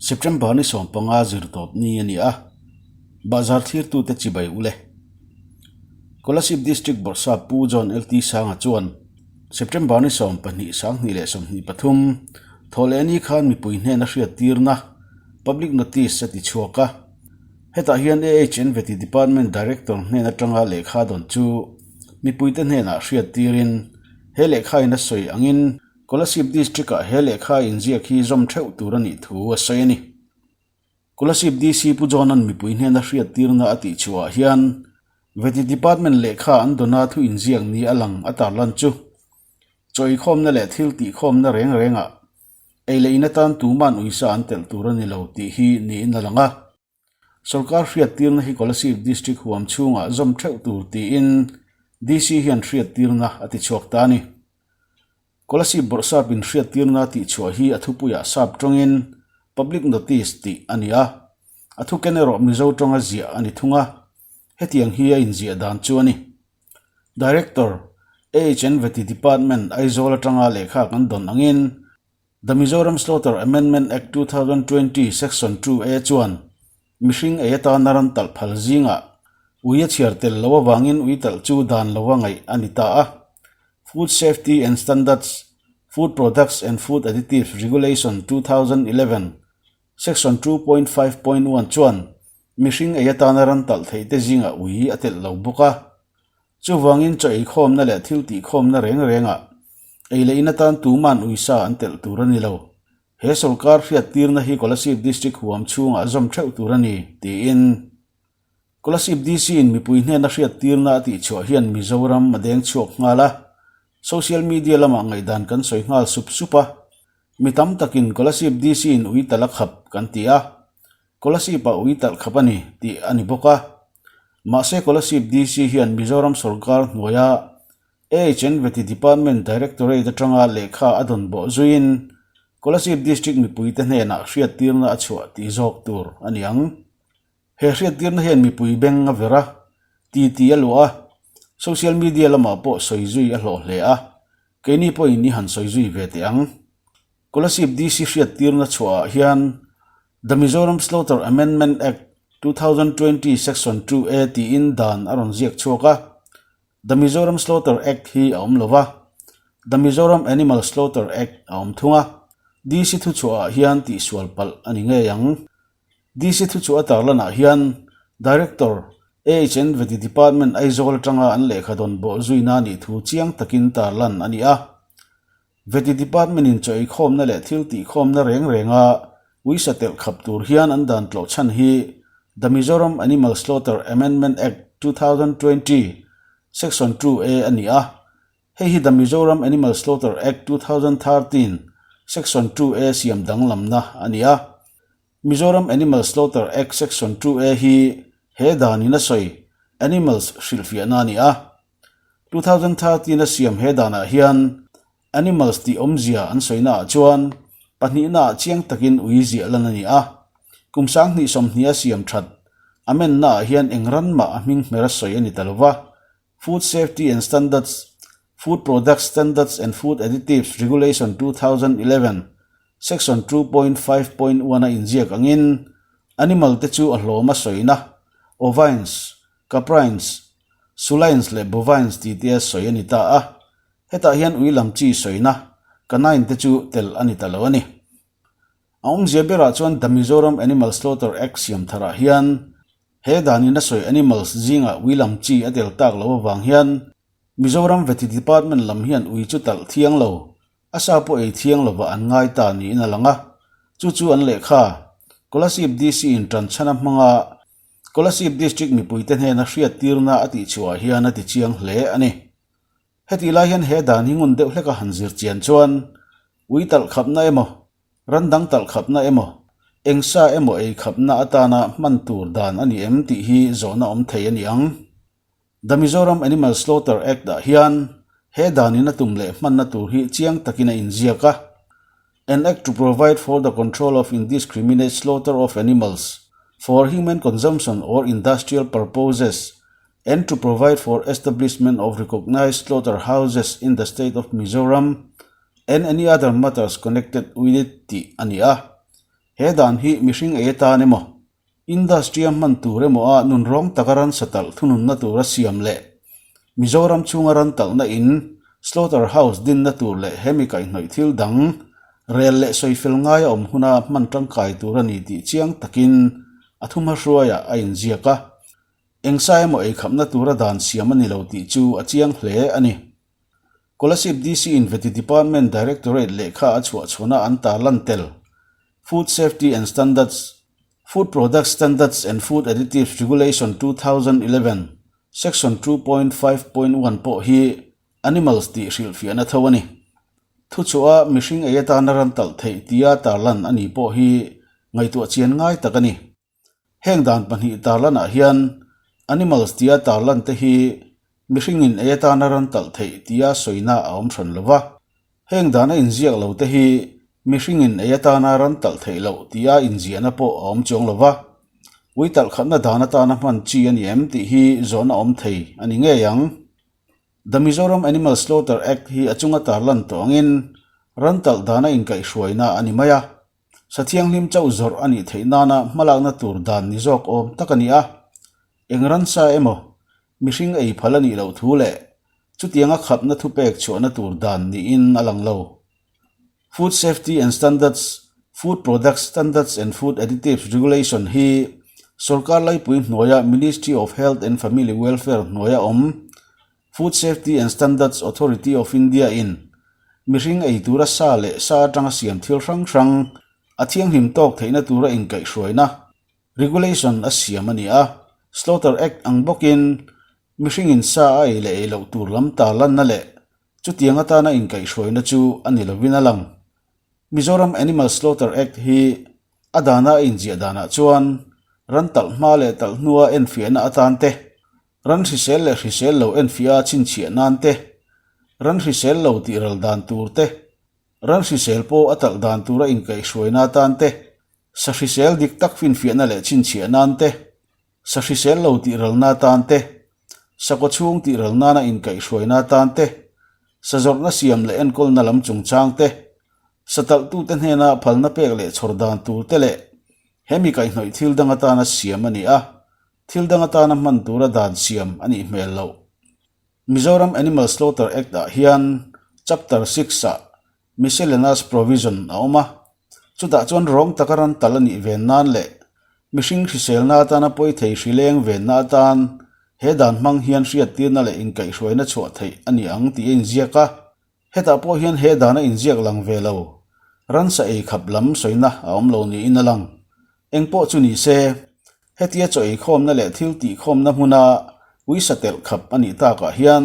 September ni 15 zirtawp ni a ni a, bahzar thlirtute chibai ule. Kolasib District Bawrhsap Pu John LT Sanga chuan September ni 12 2023 thawhlehni khan mipui hnena hriattirna Public Notice a ti chhuak a. Hetah hian AHN Veti Department Director hnen atanga lehkha dawn chu mipuite hnenah hriattirin he lehkha in a sawi angin Kolasib District-ah he lehkha inziak hi zawm theuh tur a nih thu a sawi a ni. Kolasib DC Pu John-a'n mipui hnena hriattirna a tih chhuahah hian Veti Department lehkha an dawna thu inziak ni a lang a tarlan chu chawikhawmna leh thil tihkhawmna reng rengah ei leh in atan tuman uisa an telh tur a ni lo tih hi niin a lang a. Sorkar hriattirna hi Kolasib District huam chhungah zawm theuh tur tiin DC hian hriattirna a ti chhuak ta a ni. Kolasib Bawrhsap in hriattirna tih chhuah hi a thupuiah sap tawngin Public Notice tih a ni a, a thuken erawh Mizo tawnga ziah a ni thung a, hetiang hi a inziah dan chu a ni. Director, AHN Veti Department, Aizawl atanga lehkha kan dawn angin, The Mizoram Slaughter Amendment Act 2020 Section 2A chuan mihring ei atana ran talh phal zingah ui a chhiar tel lo avangin ui talh chu dan lova ngaih a ni ta a. Food Safety and Standards, Food Products and Food Additives Regulation 2011 Section 2.5.1 chuan mihring ei atana ran talh theih te zingah ui a telh lo bawk a. Chuvangin chaw eikhawmna leh thil tihkhawmna reng rengah ei leh in atan tuman uisa an telh tur a ni lo. He sorkar hriattirna hi Kolasib District huam chhungah zawm theuh tur a ni, tiin Kolasib DC in mipui hnena hriattirna a tihchhuah hian Mizoram a deng chhuak nghal a, social media lamah ngaihdan kan sawi nghal sup sup a, mi tam takin Kolasib DC in ui talh a khap kan ti a. Kolasib ah ui talh khap a ni tih a ni bawk a. Mahse Kolasib DC hian Mizoram sorkar hnuaia AHN Veti Department Directorate atanga lehkha a dawn bawh zuiin Kolasib District mipuite hnenah hriattirna a chhuah tih zawk tur a ni ang. He hriattirna hian mipui beng a ver a, titi a luah a, social media lamah pawh sawi zui a hlawh hle a, keini pawhin i han sawi zui ve teh ang. Kolasib DC hriattirna chhuahah hian The Mizoram Slaughter Amendment Act, 2020 Section 2A tiin dan a rawn ziak chhuak a. The Mizoram Slaughter Act hi a awm lo va, The Mizoram Animal Slaughter Act a awm thung a. DC thuchhuahah hian tihsual palh a ni ngei ang. DC thuchhuah a tarlanah hian Director, AHN Veti Department Aizawl atanga an lehkha dawn bawh zuina nih thu chiang takin tarlan a ni a. Veti Department in chaw eikhawmna leh thil tihkhawmna reng renga uisa telh khap tur hian an dan tlawh chhan hi The Mizoram Animal Slaughter Amendment Act, 2020, Section 2A a ni a. Hei hi The Mizoram Animal Slaughter Act, 2013, Section 2A siam danglamna a ni a. Mizoram Animal Slaughter Act Section 2A hi he danin a sawi Animals hrilhfiahna a ni a. 2013 a siam he danah hian Animals tih awmzia an sawina ah chuan pahnihna ah chiang takin ui ziah lan a ni a. Kum 2020 a siam that amenna ah hian eng ran mah a hming hmer a sawi a ni ta lova. Food Safety and Standards, Food Products Standards and Food Additives Regulation 2011, Section 2.5.1 a inziak angin animal te chu a hlawm a sawina ovines, caprines, sulines leh bovines tih te a sawi a ni ta a. Hetah hian ui lam chi sawina canine te chu tel a ni ta lo a ni. A awmzia berah chuan The Mizoram Animal Slaughter Act siam tharah hian He danin a sawi animals zingah ui lam chi a tel tak lo avang hian Mizoram Veti Department lam hian ui chu talh thiang lo, a sa pawh ei thiang lova an ngai ta niin a lang a. Chu chu an lehkha Kolasib DC in tan chhan a hmanga Kolasib District mipuite hnena hriattirna a tihchhuah hian a ti chiang hle a ni. Hetih lai hian he dan hi ngun deuh hleka han zir chian chuan ui talh khapna emaw, ran dang talh khapna emaw, eng sa emaw ei khapna atana hman tur dan a ni em tih hi zawhna awm thei a ni ang. The Mizoram Animal Slaughter Act ah hian he danin a tum leh hmanna tur hi chiang takin a inziak a, An Act to provide for the control of indiscriminate slaughter of animals for human consumption or industrial purposes and to provide for establishment of recognized slaughter houses in the state of Mizoram and any other matters connected with it tih a ni a. He dan hi mihring ei atan emaw, industry-a hman tur emaw a nunrawng taka ransa talh thununna tura siam leh Mizoram chhunga ran talhna in slaughter house dinna tur leh hemi kaihhnawih thil dang rel leh sawifel ngaia awm huna hman tangkai tur a ni tih chiang takin a thumhahruaiah a inziak a. Eng sa emaw eikhapna tura dan siam a ni lo tih chu a chiang hle a ni. Kolasib DC in Vety Department Directorate lehkha a chhuah chhawna an tarlan tel Food Safety and Standards, Food Products Standards and Food Additives Regulation 2011, Section 2.5.1 pawh hi Animals tih hrilhfiahna tho a ni. Thuchhuah a mihring ei atana ran talh theih tia tarlan a ni pawh hi ngaihtuah chian ngai tak a ni. Heng dan pahnih tarlanah hian animals tia tarlan te hi mihringin ei atana ran talh theih tia sawina a awm hran lo va. Heng dana inziak lo te hi mihringin ei atana ran talh theih loh tia inziahna pawh a awm chuang lo va. Ui talh khatna dan atana hman chi a ni em tih hi zawhna awm thei a ni ngei ang. The Mizoram Animal Slaughter Act hi a chunga tarlan tawh angin ran talh dana inkaihhruaina a ni mai a. Sa thianghlim chauh zawrh a nih theih nana hmalakna tur dan ni zawk awm tak a ni a. Eng ransa emaw, mihring ei phal a nih loh thu leh chutianga khapna thupek chhuahna tur dan niin a lang lo. Food Safety and Standards, Food Products Standards and Food Additives Regulation hi sawrkar laipui hnuaia Ministry of Health and Family Welfare hnuaia awm Food Safety and Standards Authority of India in mihring ei tura sa leh sa atanga siam thil hrang hrang a thianghlim tawk theihna tura inkaihhruaina, regulation, a siam a ni a. Slaughter Act ang bawkin mihringin sa a ei leh ei loh tur lam tarlanna leh chutiang atana inkaihhruaina chu a ni lovin a lang. Mizoram Animal Slaughter Act hi a dana a inziah danah chuan ran talh hma leh talh hnua enfiahna atan te, Ran hrisel leh hrisel lo enfiah a chhinchhiah nan te, ran hrisel lo tih ral dan tur te, ran hrisel pawh a talh dan tura inkaihhruaina atan te, sa hrisel dik tak finfiahna leh chhinchhiah nan te, sa hrisel lo tih ralna atan te, sakawchhung tih ral nana inkaihhruaina atan te, sa zawrhna siam leh enkawlna lam chungchang te, sa talhtute hnena phalna pek leh chhawr dan tur te leh hemi kaihhnawih thil dang atana siam a ni a. Thil dang atana hman tura dan siam a nih hmel loh. Mizoram Animal Slaughter Act-ah hian Chapter Six-ah Miscellaneous Provision a awm a, chutah chuan rawng taka ran tal a nih ven nan leh mihring hriselna atana pawi thei hri leng venna atan he dan hmang hian hriattirna leh inkaihhruaina chhuah theih a ni ang tih a inziak a. Hetah pawh hian he dana inziak lang ve lo, ransa ei khap lam sawina a awm lo niin a lang. Eng pawh chu ni se, hetia chaw eikhawmna leh thil tihkhawmna hmuna uisa telh khap a nih takah hian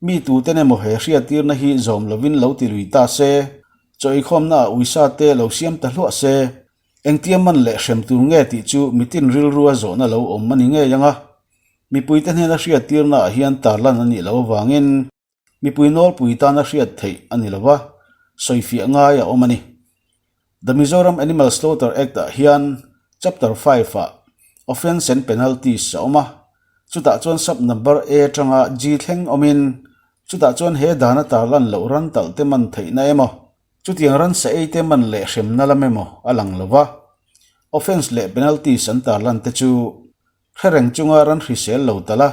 mi tuten emaw he hriattirna hi zawm lovin lo ti lui ta se, chaw eikhawmnaah uisa te lo siam ta hluah se, engtia man leh hrem tur nge tih chu mitin rilrua zawhna lo awm a ni ngei ang a. Mipuite hnena hriattirnaah hian tarlan a nih loh avangin, Mipui nawlpui tana hriat theih a ni lo va, sawifiah ngai a awm a ni. The Mizoram Animal Slaughter Act-ah hian Chapter Five-ah Offence and Penalties a awm a, chutah chuan Sub Number A atanga G thleng awmin chutah chuan he dana tarlan loh ran talh te man theihna emaw, chutiang ransa ei te man leh hremna lam emaw a lang lo va. Offence leh Penalties an tarlan te chu hre reng chunga ran hrisel lo talh a,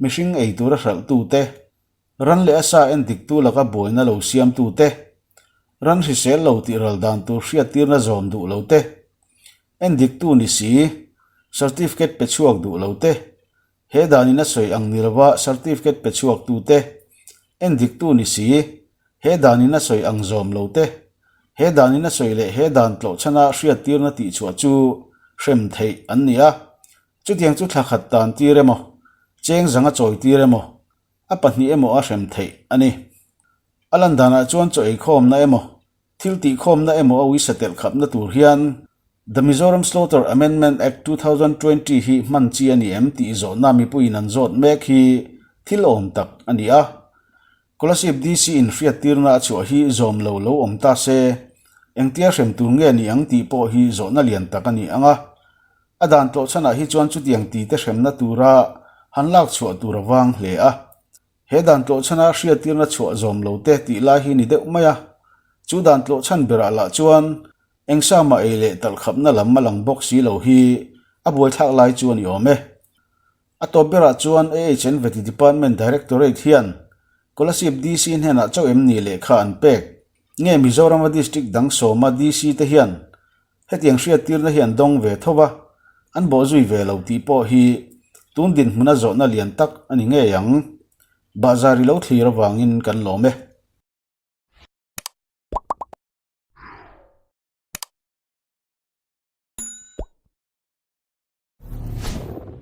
Mihring ei tura hralhtute, ran leh a sa en diktu laka buaina lo siamtute, ran hrisel lo tih ral dan tur hriattirna zawm duh lo te, en diktu ni si, certificate pe chhuak duh lo te, he danin a sawi ang ni lova certificate pe chhuaktute, en diktu ni si, he danin a sawi ang zawm lo te, he danin a sawi leh he dan tlawhchhana hriattirna tihchhuah chu hrem theih an ni a. Chutiang chu thla khat tan tir emaw, cheng zanga chawi tir emaw, a pahnih emaw a hrem theih a ni. A lan danah chuan chaw eikhawmna emaw, thil tihkhawmna emaw a uisa telh khapna tur hian The Mizoram Slaughter Amendment Act 2020 hi hman chi a ni em tih zawhna mipuiin an zawt mek hi thil awm tak a ni a. Kolasib DC in hriattirna a chhuah hi zawm lo lo awm ta se, engtia hrem tur nge ni ang tih pawh hi zawhna lian tak a ni ang a. A dan tlawhchhanah hi chuan chutiang tite hremna tura han lak chhuah tur a vang hle a. He dan tlawhchhana hriattirna chhuah zawm lo te tih lai hi ni deuh mai a. Chu dan tlawhchhan berah lah chuan. Eng sa mah ei leh talh khapna lam a lang bawk si lo hi a buaithlak lai chu a ni awm e. A tawp berah chuan AHN Vety Department Directorate hian Kolasib DC hnenah chauh em ni lehkha an pek? Nge Mizorama District dang sawma DC te hian hetiang hriattirna hi an dawng ve tho va, an bawhzui ve lo tih pawh hi tun dinhmuna zawhna lian tak a ni ngei ang. Bahzar i lo thlir avangin kan lawm e.